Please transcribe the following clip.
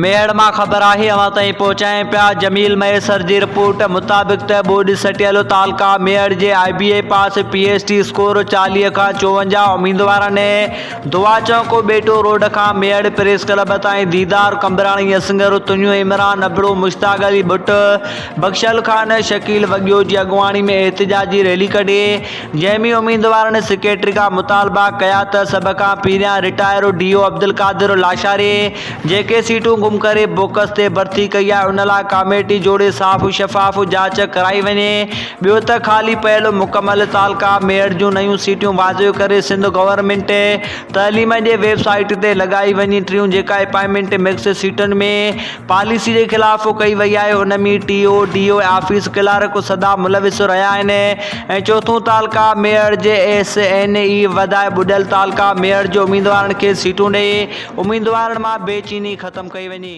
ميهڙ مان خبر آهي اوهان تائين پهچايون پيا جميل مهيسر جي رپورٽ مطابق ته ٻوڏ سٽيل تعلقه ميهڙ جي I B A pass P S T score 40 کان 54 اميدوارن دعا چونڪ ٻيٽو روڊ کان ميهڙ پريس ڪلب تائين ديدار قمبراڻي اصغر تنيو عمران ابڙو مشتاق علي ڀٽ بخشل خان شڪيل وڳيو جي اڳواڻي ۾ احتجاجي ريلي ڪڍي جنهن ۾ اميدوارن سيڪريٽري کان مطالبا ڪيا ته سڀ کان پهريان retired D O Abdul Qadir Lashari جيڪي سيٽون گم ڪري بوڪس تي ڀرتي ڪئي آهي ان لاء ڪاميٽي جوڙي صاف شفاف جاچ ڪرائي وڃي ٻيو ته خالي پيل مڪمل تعلقا ميڙ جون نيون سيٽون واضح ڪري سنڌ گورنمينٽ تعليم جي ويب سائيٽ تي لڳائي وڃي ٽيون جيڪا اپائنٽمينٽ مڪس سيٽن ۾ پاليسي جي خلاف ڪئي وئي آهي ان ۾ T O, D O ۽ office clerk سدا ملوث رهيا آهن ۽ چوٿون تعلقه ميهڙ جي ايس اين اي وڌائي ٻڏل تعلقه ميهڙ جي اميدوارن کي سيٽون ڏئي اميدوارن مان بي چيني ختم ڪئي وڃي.